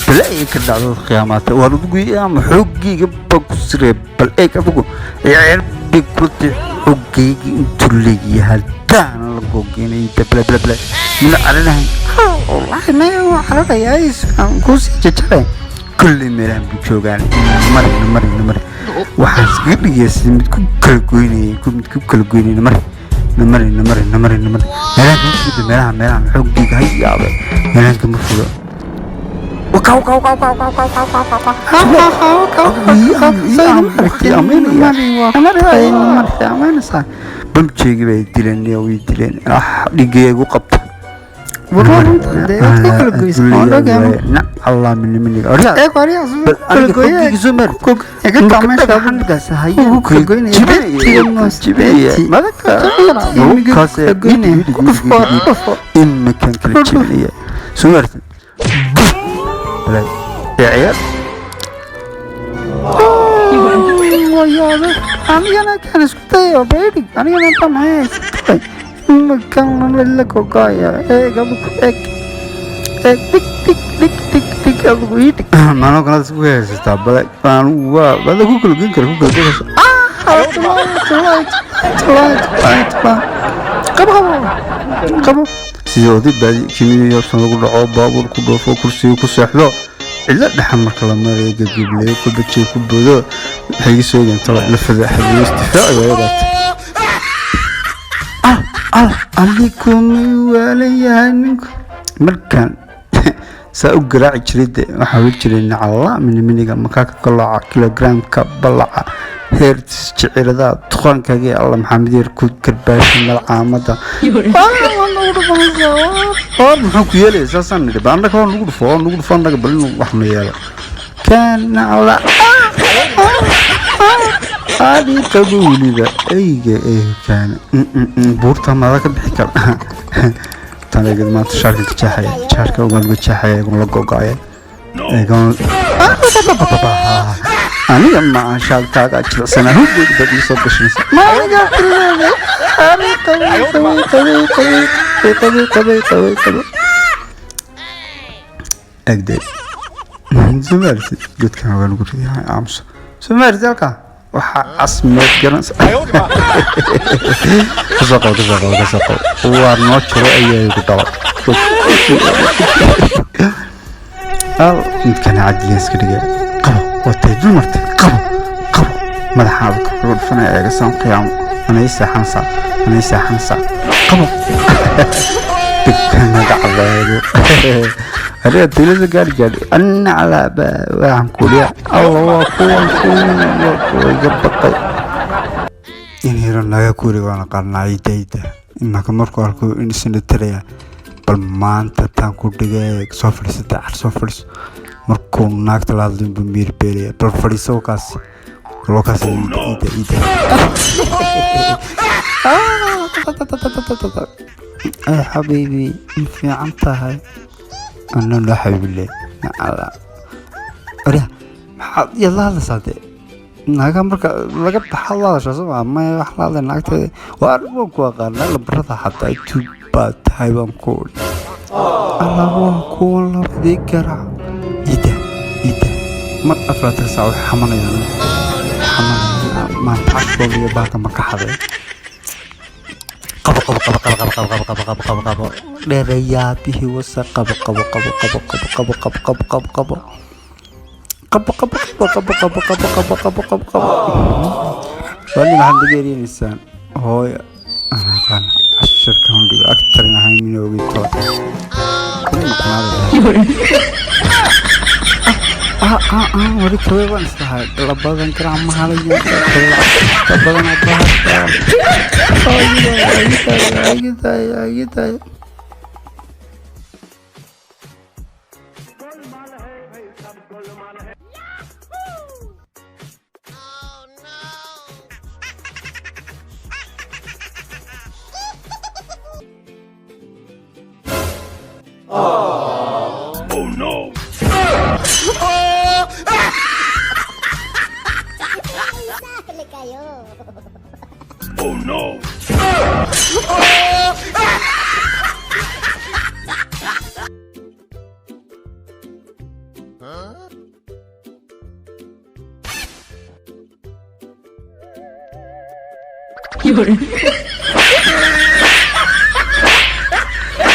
Balaayo ka dhacdo khiyaamaata waan adigu ama xoogayga baa ku siree. Bal eeg adigu, ciyaar bay kula tahay. Xoogayga intuu leeyahay haddaan la gogeynay bla bla bla mina cararahayn. Wallaahi maya, waa cararayaa, aan kuusii jajaray. Kulley meelahan buu joogaan. Marina, marina, mari. Waxaan iskaga dhigayaa sida mid ku kala goynayay, mid ku kala goynayay. Namari, namari, namari, namari, namari. Meelahan kama fudo, meelahan, meelahan xoogayga ha yaabe, meelahan kama fudo. Waka waka waka waka waka waka waka waka. Bamjeegi bay dileen, way dileen, dhigay igu qabta. Allah miniminiga imakan kala jibinaya. Soo maartid ciyaar. Wayaabe, anigana kan isku dayo baby, anigana inta maxay haysatay imakan la gogoaya. Eeg adigu, eeg, eeg, dhig dhig dhig dhig dhig, adigu ii dhig. Manoo kanad isku haysataa bale anigu waa bada ku kala goyn kara, ku kala goyn. Qabo, qabo, qabo. Sidii oday baadi kimida yoobsan lagu dhaco, baabuur ku dhoofo, kursiga ku seexdo, cidlo dhexa marka la marayo, gabgableeyo, kubajay ku boodo. Waxay iga soo eegeen talo la fadeexadiyo isdifaaci waayadaata. Al alikumay waalan yahay ninku. Markaan saa u garaaci jiray de, waxaa oran jiray nacala miniminiga makaaka kalooca kilogramka balaca heertis jicirada duqaankagii alla maxamed yar ku karbaashay malcaamada. Or muxuu ku yeelaya? Saasaan nidhi ba annaga, waa nagu dhufo, waa nagu dhufo annaga. Bal inuu wax na yeelo kan nacala adikagu weliba eyga eekaana buurta mada ka bixi kara. Tan eegad maanta shaarka ka jeexaya, shaarka ugaan uga jeexaya, eegun la gogo'aya eegan. Aniga ma shaarkaaga jilicsanaa huggeed baad ii soo gashanaysa. Ma aniga qabay qabay qabay qabay qabay qabay qabay qabay qabay. Egde soo maartid godkan waan ugu riday aamuso. Soo maartid halkaa waxaa casmeed garanaysa. Kasoo qabo, kasoo qabo, kasoo qabo. Waa noo jiro ayaa igu dhalay. Al midkana cadliya iska dhigaya. Qabo, watay dul martay. Qabo, qabo, madaxaada kaga dhufanaya. Eega saan qiyaamo. Anay seexansaa, anay seexansaa. Qabo magacdeedu ariga tuulada gaari gaari anna calaa waxaan kuliya. Alla waa kuwan, kuwa kuwa iga baqay in hiro naga kuuri waan aqaanaa dayda. Imaka markuu arko in isna tiraya, bal maanta taan ku dhigay. Soo fadhiisata, car soo fadhiiso. Markuu naagta la hadlin buu miir beelaya. Bal fadhiiso kaas, bal kaas. Iida, iida, iida. Ay xabiibi, ma fiican tahay? Ana loo xabiibile nacala. Arya, maxaad yaad la hadlaysaa dee? Naaga marka laga baxa la hadashaa soo maa? Maya, wax la hadlay naagteeda waa arrin. Waan ku aqaanaa lambarada xataa, tuug baa tahay baan ku odhi. Alla waa kuwa labadii garaac. Ida, ida, mar 24 saac waxay xamanayaan, xamanayaan maanta cashkooda iyo bahalka ma ka xaday. Qabo, qabo, qabo, qabo, qabo, qabo, qabo, qabo, qabo, qabo, dheerayaabihii wasa. Qabo, qabo, qabo, qabo, qabo, qabo, qabo, qabo, qabo, qabo, qabo, qabo, qabo, qabo, qabo, qabo, qabo, qabo, qabo. Wali maxaad naga erinaysaan? Hooyo anaqaan cashirka hundhigo agtarin ahayn mina ogey tola kuna maqnaada. Wali kabe baan islahaa labadan garaac ma halayan ka badan bahasha. Ayida, ayida. Dale kayo. 有人。